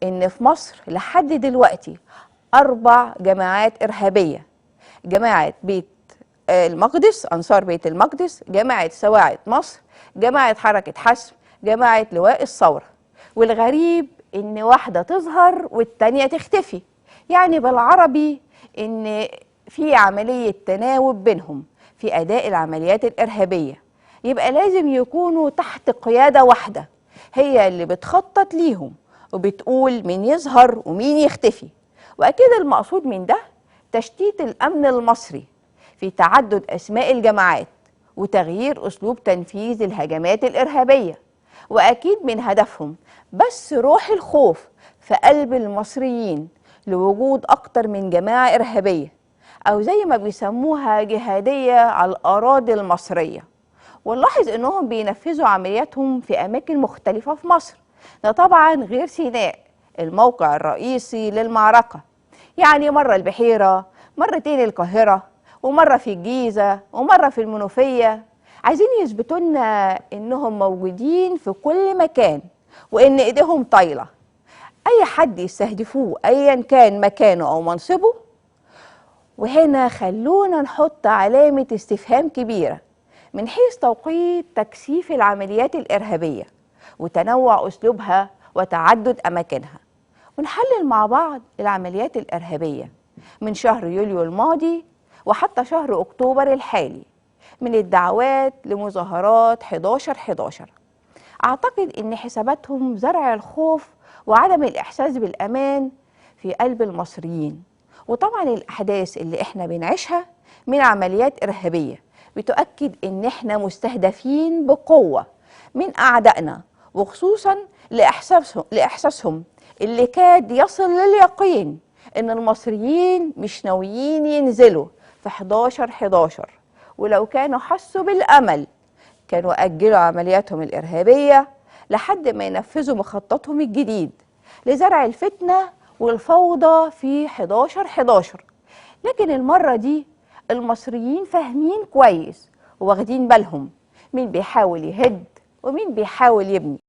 إن في مصر لحد دلوقتي 4 جماعات إرهابية: جماعة بيت المقدس، أنصار بيت المقدس، جماعة سواعد مصر، جماعة حركة حسم، جماعة لواء الثورة. والغريب إن واحدة تظهر والتانية تختفي، يعني بالعربي إن في عملية تناوب بينهم في أداء العمليات الإرهابية. يبقى لازم يكونوا تحت قيادة واحدة هي اللي بتخطط ليهم وبتقول مين يظهر ومين يختفي. وأكيد المقصود من ده تشتيت الأمن المصري في تعدد أسماء الجماعات وتغيير أسلوب تنفيذ الهجمات الإرهابية. وأكيد من هدفهم بس روح الخوف في قلب المصريين لوجود أكتر من جماعة إرهابية، أو زي ما بيسموها جهادية، على الأراضي المصرية. ونلاحظ إنهم بينفذوا عملياتهم في أماكن مختلفة في مصر، ده طبعا غير سيناء الموقع الرئيسي للمعركة. يعني مرة البحيرة، مرتين القاهرة، ومرة في الجيزة، ومرة في المنوفية. عايزين يثبتوا لنا إنهم موجودين في كل مكان وإن إيديهم طايلة، أي حد يستهدفوه أيا كان مكانه أو منصبه. وهنا خلونا نحط علامة استفهام كبيرة من حيث توقيت تكثيف العمليات الإرهابية وتنوع أسلوبها وتعدد أماكنها، ونحلل مع بعض العمليات الإرهابية من شهر يوليو الماضي وحتى شهر أكتوبر الحالي من الدعوات لمظاهرات 11/11. أعتقد إن حساباتهم زرع الخوف وعدم الإحساس بالأمان في قلب المصريين. وطبعا الأحداث اللي إحنا بنعيشها من عمليات إرهابية بتؤكد إن إحنا مستهدفين بقوة من أعدائنا، وخصوصا لإحساسهم اللي كاد يصل لليقين إن المصريين مش ناويين ينزلوا في 11/11. ولو كانوا حسوا بالأمل كانوا أجلوا عملياتهم الإرهابية لحد ما ينفذوا مخططهم الجديد لزرع الفتنة والفوضى في 11/11. لكن المرة دي المصريين فاهمين كويس وواخدين بالهم مين بيحاول يهد ومين بيحاول يبني.